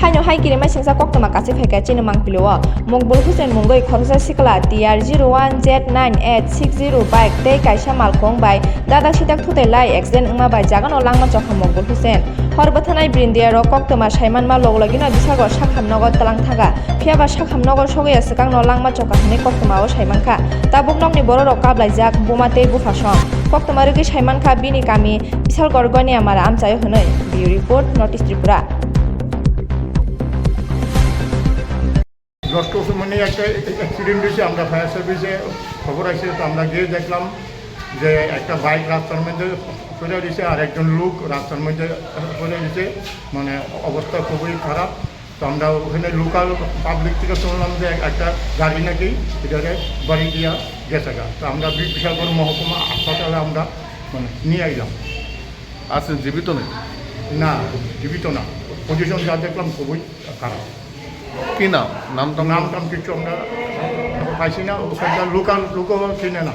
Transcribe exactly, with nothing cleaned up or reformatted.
Haino hai kirima singsa koktwma kachi phaikha chini mangpili o. Mokbul Hussein mungwi khoroksa sikla T R zero one Z nine eight six zero bike tei kaisa malkhung bai dadak sidak thutai lai accident wngma bai jagano langma chokha Mokbul Hussein. Hor bwthanai brindia rok koktwma saimanma log logino bisagor sakham nogo tlang thaga. Phiyaba sakham nogo sogwi ya swkangno langma chokha hwnwi koktwma o saimankha. Tabuk nokni bororok kablaijak buma tei bupha song. Koktwma rwgwi saimankha bini kami Bishalgarh Goniamara amchaio hwnwi. Bureau Report, North East Tripura. দশটার সময় একটা অ্যাক্সিডেন্ট হয়েছে। আমরা ফায়ার সার্ভিসে খবর আছে, তো আমরা গিয়ে দেখলাম যে একটা বাইক রাস্তার মধ্যে পড়ে রয়েছে আর একজন লোক রাস্তার মধ্যে পড়ে রয়েছে, মানে অবস্থা খুবই খারাপ। তো আমরা ওখানে লোকাল পাবলিক থেকে শুনলাম যে একটা গাড়ি নাকি এটারে বাড়ি দিয়া গেছে গা। তো আমরা বি- বিশালগড় মহকুমা হাসপাতালে আমরা মানে নিয়ে আইলাম। আছেন জীবিত নেই? না, জীবিত না। পজিশন যা দেখলাম খুবই খারাপ। কি নাম? নাম টাম? নাম টাম কিছু আমরা পাইছি না, ওখানকার লোকাল লোকও চিনে না।